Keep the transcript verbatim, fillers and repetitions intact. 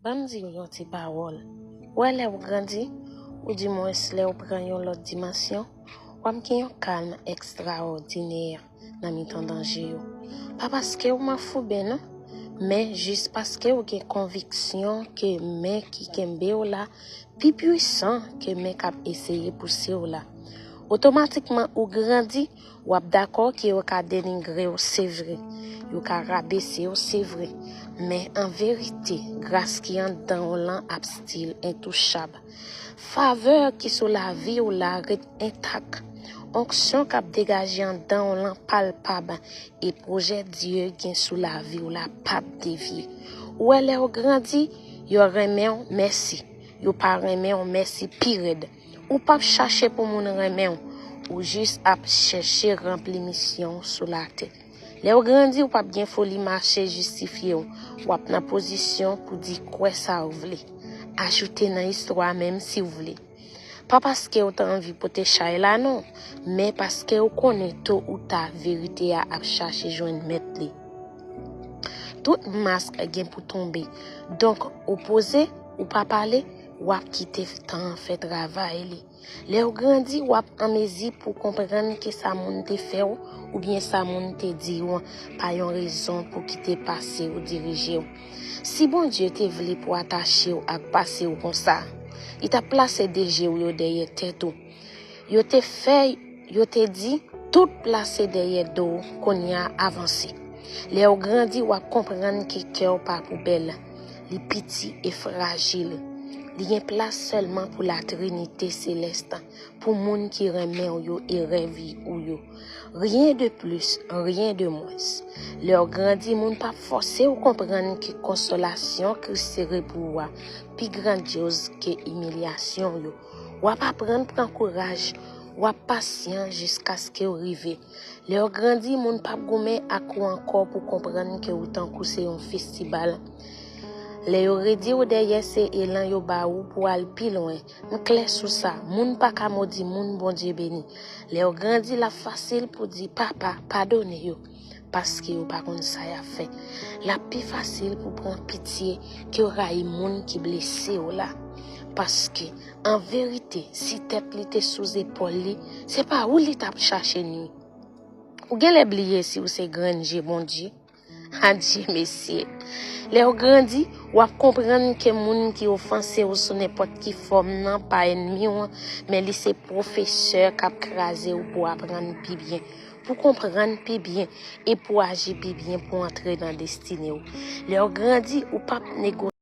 Ban m di w yon ti pawòl. Ou wè, lè w grandi, oudimwens lè w pran yon lòt dimansyon, w ap gen yon kalm ekstraòdinè nan mitan danje yo. Pa paske w manfouben non, men jis paske w gen konviksyon ke men ki kenbe w la pi pwisan ke men k ap eseye pouse w la. Otomatikman ou grandi, w ap dakò ke yo ka denigre w, se vre. Yo ka rabese w, se vre. Men an verite, gras ki anndan w lan ap still entouchab. Favè ki sou lavi w la ret entak. Onksyon k ap degaje anndan w lan palpab. E pwojè Dye gen sou lavi w la p ap devye. Ou wè, lè w grandi, yo renmen w, mèsi. Yo pa renmen w, mèsi pi rèd. Ou p ap chache pou moun renmen w. Ou jis ap chèche ranpli misyon w sou latè. Lè w grandi, ou p ap gen foli mache jistifye w. W ap nan pozisyon pou di kwè sa w vle. Ajoute nan istwa menm si w vle. Pa paske w ta anvi pote chay la non, men paske w konnen to ou ta verite a ap chache jwenn mèt li. Tout mask gen pou tonbe. Donk, ou poze, ou pa pale, w ap kite tan an fè travay li. Lè w grandi, w ap an mezi pou konprann ke sa moun te fè w oubyen sa moun te di w pa yon rezon pou kite pase w dirije w. Si Bondye te vle pou atache w ak pase w konsa, li t ap plase de je w yo dèyè tèt ou. Yo te fè, yo te di, tout plase dèyè do w, kounye a avanse. Lè w grandi, w ap konprann ke kè w pa poubèl. Li piti e frajil. Li gen plas sèlman pou latrinite selès, pou moun ki renmen w yo e rèv ou yo. Rien de plus, rien de moins. Lè w grandi, moun p ap fòse w konprann ke konsolasyon Kris sere pou ou a pi grandyoz ke imilyasyon w yo. W ap aprann pran kouraj, w ap pasyan jiskaske w rive. Lè w grandi, moun p ap goumen ak ou ankò pou konprann ke ou tankou se yon festibal. Lè yo redi w dèyè, se elan yo ba ou pou al pi lwen. M klè sou sa, moun pa ka modi moun Bondye beni. Lè w grandi, l ap fasil pou di papa, padone yo, paske yo pa konn sa y ap fè. L ap pi fasil pou pran pitye ke rayi moun ki blese w la. Paske, an verite, si tèt li te sou zepòl li, se pa ou li t ap chache nwi. Ou genlè bliye si w se grenn je Bondye. Adje mesye. Lè w grandi, w ap konprann ke moun ki ofanse w sou nenpòt ki fòm nan pa ènmi w, men li se pwofesè k ap kraze w pou w aprann pi byen, pou w konprann pi byen e pou w aji pi byen pou w antre nan destine w. Lè w grandi, ou p ap negosye